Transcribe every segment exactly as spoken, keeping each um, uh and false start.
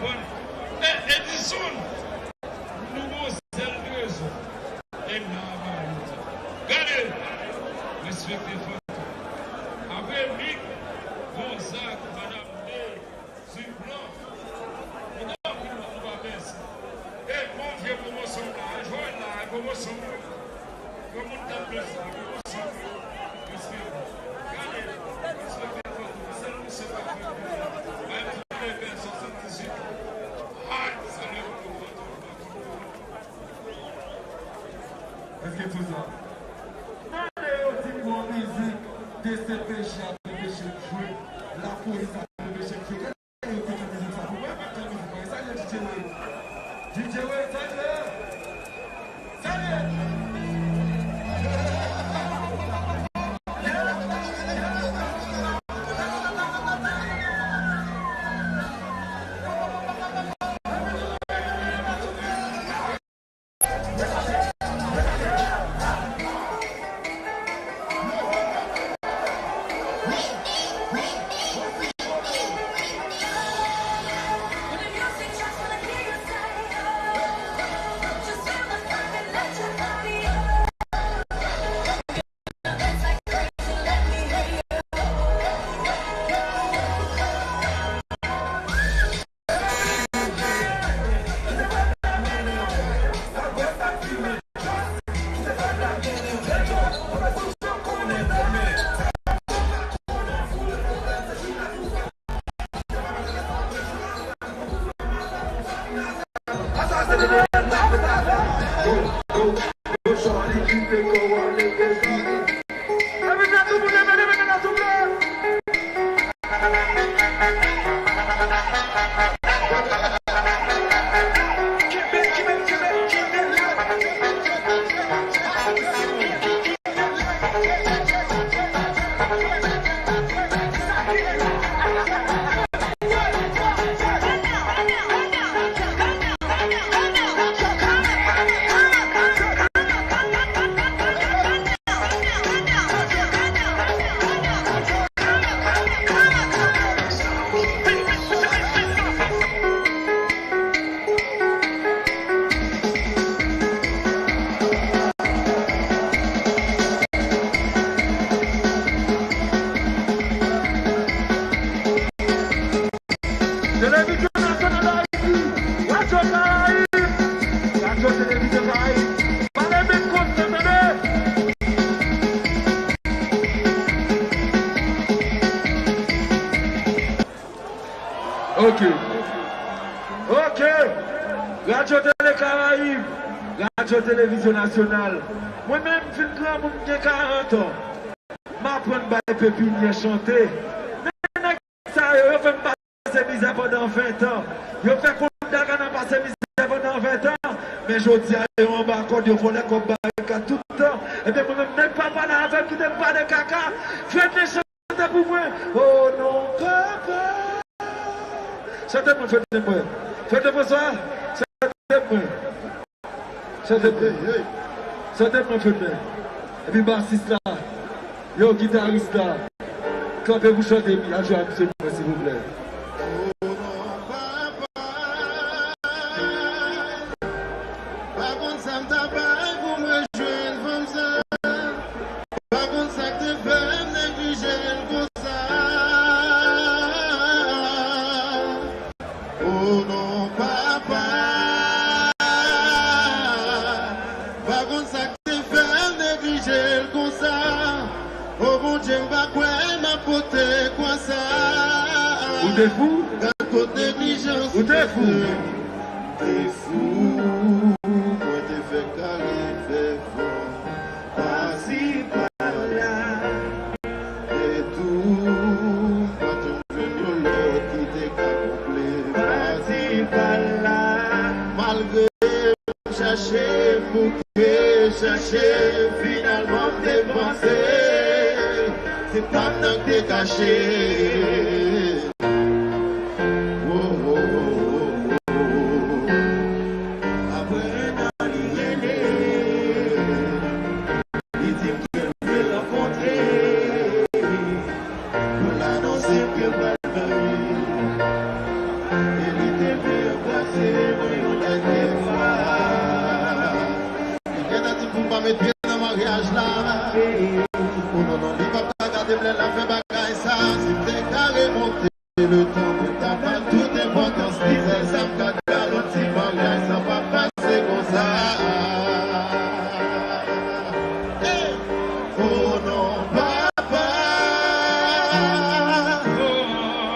Bon. E, Edison, nou gon sèl trezò. E n a ba yo. Gade! Respekte fantom. Apre Mick, Gonzague, Madanm May, Ziblan. Mwen ta anpil moun nou pa mèsi. E bon vye pwomosyon la, jwe la, pwomosyon. Yon moun k ap mèsi, pwomosyon. Respekte. Gade, respekte fantom. Sèl misye pa fè. Bay m tout de bèl swasanndizuit. Ay, salye fantom. Èske tou sa? Mande yo di m bon mizik D C P J ap anpeche m jwe, lapolis ap anpeche m jwe. Gade yo ki fè mizik sa pou mwen, mwen fè mizik mwen. Salye D J Wade. D J Wade, salye! Salye! Televizyon Nasyonal Ayiti, Radyo Karayib, Radyo Televizyon Karayib, pa leve kont nan tande. Ok. Ok. Radyo Tele Karayib, Radyo Televizyon Nasyonal. Mwen menm, m fin granmoun, m gen karant an. M aprann bay pepinyè chante. Men nèg sa yo, yo fè m pase mizè pandan ven tan. Yo fè Kondaga nan pase mizè pandan ven tan. Men jodi a, yo anba kòd, yo vòlè kòb barikad tout tan. Ebyen, mwen menm, nèg papa la avè m, kite m pale kaka. Fè mechan Chante pou mwen. Oh non, papa. Chante pou mwen, Fednen mwen. Fednen François, chante pou mwen. Chante pou mwen. Chante pou mwen, Fednen. Epi basis la. Yo, gitaris la. Kanpe pou chante, epi al jwe a misye pou mwen, silvouplè. Oh non, papa. Pa konn sa m ta bay pou m rejwenn fanm sa. Pa konn sa k te fè m neglije l konsa. O non, papa. Pa konn sa k te fè m neglije l konsa. O Bondye, m pa kwè m ap pote kwa sa. Ou te fou? Gad kot neglijans ou te fou. Te fou, mwen te fè kare, fè fò, pasi pala. E tou, m pa t jwenn yon lòt ki te ka konple, pasi pala. Malgre m chache, m bouke, chache, finalman m te panse se pa m nan k te kache. Apre en tan li rele, li di m ke l vle rankontre, pou l anonse m ke l pral mari. E li te vle Li gentan di m pou m pa met pye nan maryaj la. O non, non, li p ap ka gade m lè l ap fè bagay sa. Si m te ka remonte le tan, mwen t ap ba l tout enpòtans li. Sèl sa m ka di a, yon ti maryaj sa p ap pase konsa. Hey! O non, papa.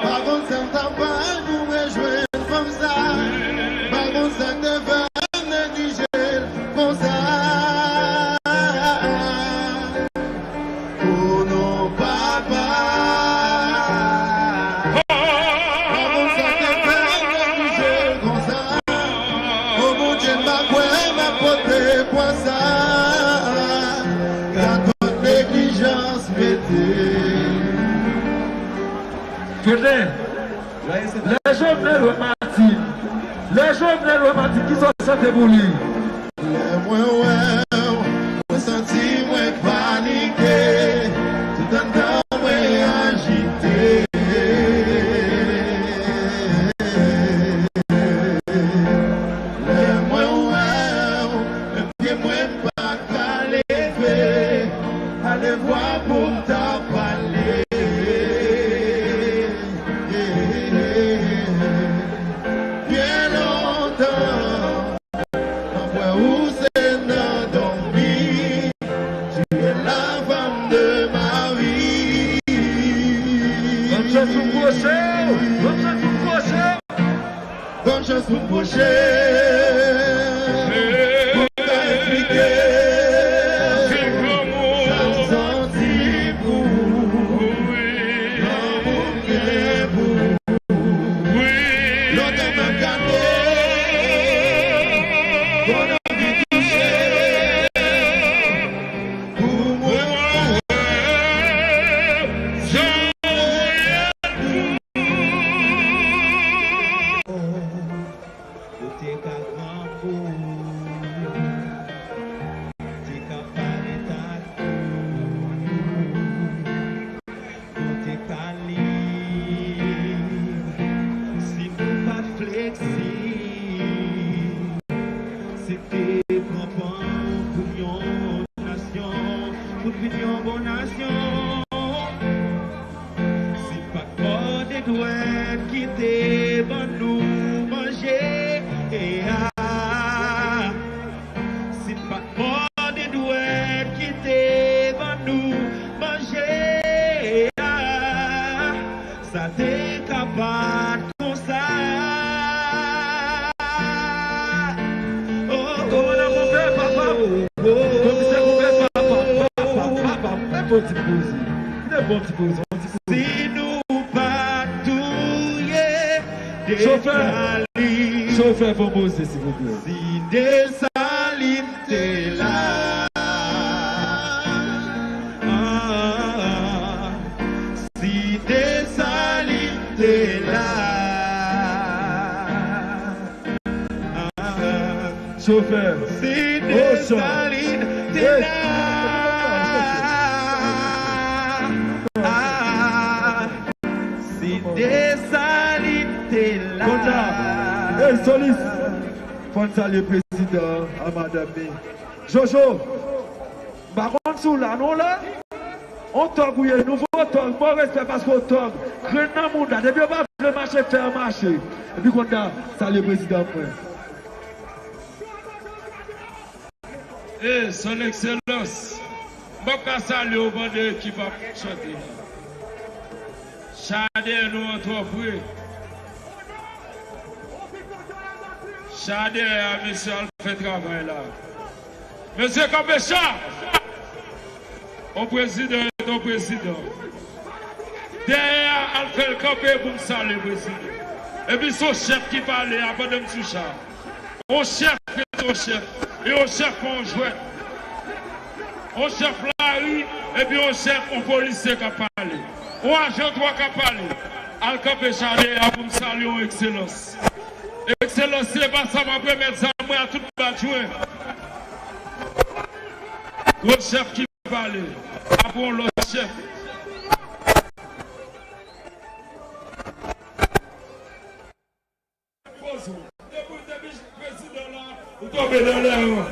Pa konn sa m t ap bay pou m rejwenn fanm sa. Pa konn sa k te fè m neglije l konsa. O non, papa. Pa konn sa k te fè m neglije l konsa. O Bondye, m pa kwè m ap pote pwa sa. Gad kot neglijans mete. Kote? Lè Jovenel wè Martine. Lè Jovenel wè Martine, kisa w chante pou li? Lè mwen wè w, mwen santi mwen panike. Tout anndan mwen ajite. Lè mwen wè w, menm pye mwen m pa ka leve. Alevwa pou m ta pale. Byen lontan, m ap wè ou se nan dòmi. Tu es la femme de ma vie. Ban m chans pou m pwoche w. Ban m chans pou m pwoche w. Ban m chans pou m pwoche w. Pou m ka eksplike sa m santi pou ou. Lanmou m gen pou ou. Lontan m ap gade, bon anvi touche. Pou mwen wè, jan w ye pou ou. Ou te ka granmoun, te ka parèt ak ou. Nou te ka lib si nou pa t fleksib. Se te pran pan pou yon nasyon, pou n vin yon bon nasyon. Si pa t mòde dwèt ki te ban nou manje, e a. Si pa t mòde dwèt ki te ban nou manje a, sa te ka pa t konsa. Oh, oh, kòmandan Konpè, papa. Oh, oh, Komisè Konpè, papa, papa, papa. Fè bon ti poze. Fè bon ti poze, bon ti poze. Si nou pa t touye Chofè, Desalin. Chofè, fè poze, silvouplè. Si Desalin te la. Ah, si Desalin te la. Ah, chofè. Si Desalin te la. Ah, si Desalin te la. Konsa, ey, solis. Fò n salye prezidan an, madanm li. Jojo, m pa konn si w la, non, w la? On tòg ou ye, nouvo tòg, bon respè paske w tòg. Grenn nan mouda, depi yo pa vle mache, fè yo mache. Epi konn sa, salye prezidan mwen. E, Son Ekselans, m p ap ka salye w pandan ekip ap chante. Cha dèyè nou an twò pre. Cha dèyè a, mesye, al fè travay la. Mesye, kanpe cha! On prezidan ret on prezidan. Dèyè a, al fè l kanpe pou m salye prezidan. Epi se yon chèf ki pale a pandan m sou cha. On chèf ret on chèf. E on chèf pa on jwèt. On chèf lari, epi on chèf, on polisye k ap pale. On ajan twa k ap pale. Al kanpe cha dèyè a pou m salye on Ekselans. Ekselans, se pa sa m ap remèt zam mwen a tout badjwen. Gwo chèf ki pale, apre yon lòt chèf. Poze w. Ou tonbe nan lè an.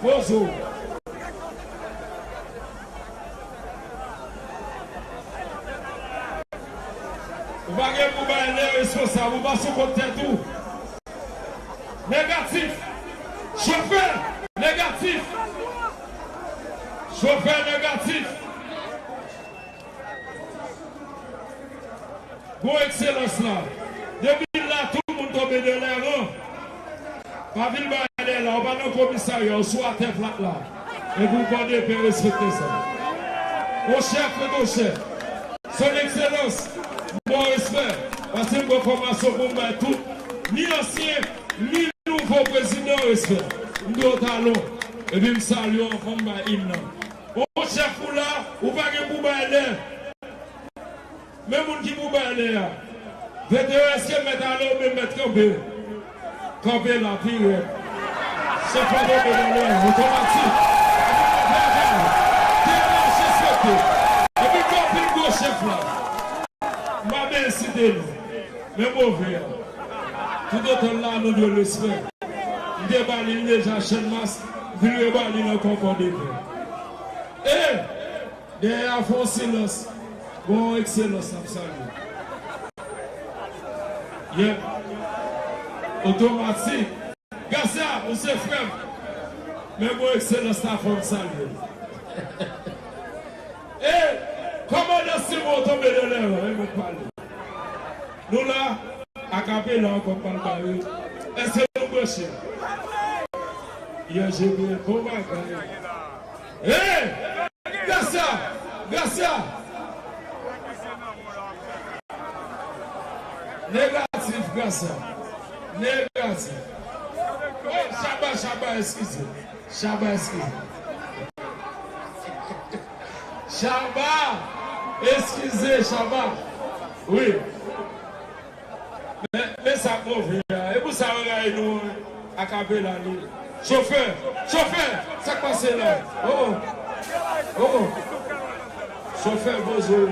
Poze w. Ou pa gen pou bay lè responsab, ou pa sou kont tèt ou. Negatif. Chofè, negatif. Chofè, negatif. Gwo ekselans la. Depi la, tout moun tonbe nan lè an. Pa vin bay lè la, ou pa nan komisarya, ou sou atè plat la. Epi w kòde pen respekte sa. Mon chèf, mon chèf. Son Excellence, bon respè. Paske m gen fòmasyon pou m bay tout, ni ansyen, ni nouvo prezidan respè. M do talon. Epi m salye w anvan m bay im nan. Mon chèf ou la, ou pa gen pou bay lè. Men moun ki pou bay lè a. Veteran, èske mèt ale oubyen mèt kanpe? Kanpe la, pi rèd. Chèf la tonbe nan lè, otomatik. Epi kanpe la, demarche swete. Epi gen anpil gwo chèf la. M pa byen site non. Men move a. Toutotan l la, nou dwe l respè. M te ba li l deja, Channmas, m vin reba li l ankò, kò de pè. E! Dèyè a fè yon silans. Bon, Excellence, n ap salye. Yeah. Otomatik. Gasa, ou se frè m. Men bon, Excellence, la fò m salye. E, kòmandan Simon tonbe nan lè an, e mèt pale. Nou la, akapela ankò, m pral ba yo. Èske nou branche? Yeah, G B L, bon bagay. Hey! Gracia! Gracia! Negatif, Gracia. Negatif. Oh, Shabba, Shabba, eskize. Shabba, eskize. Shabba! Eskize, Shabba. Wi. Men, men sa k move a. E pou sa yo rayi nou an. Akapela li. Chofè! Chofè! Sa k pase la? Oh! Oh! Chofè, poze w.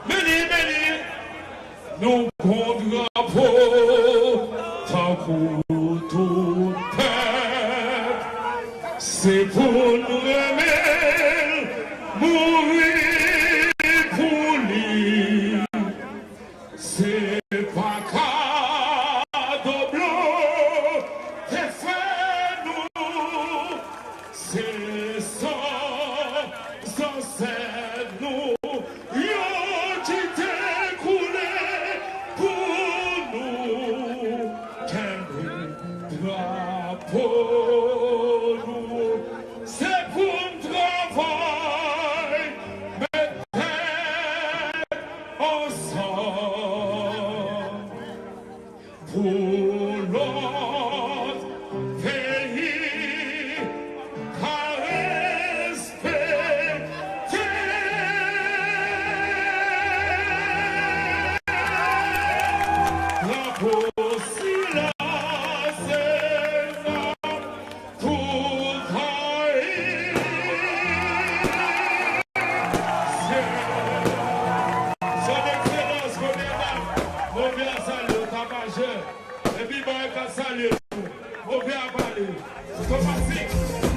Meni, meni! Nou gon drapo tankou tout pèp. Se pou n renmen l, mouri pou li. Se pa kado blan te fè nou, se san zansèt nou yo ki te koule pou nou. Kenbe drapo nou, se pou n travay, met tèt ansanm pou lòt peyi ka respekte. Drapo sila se n ap Pou Ayisyen. Son Excellence, premye dam, move a salye w, ta majè. Epi bagay ka salye tou. Move a pale. Otomatik.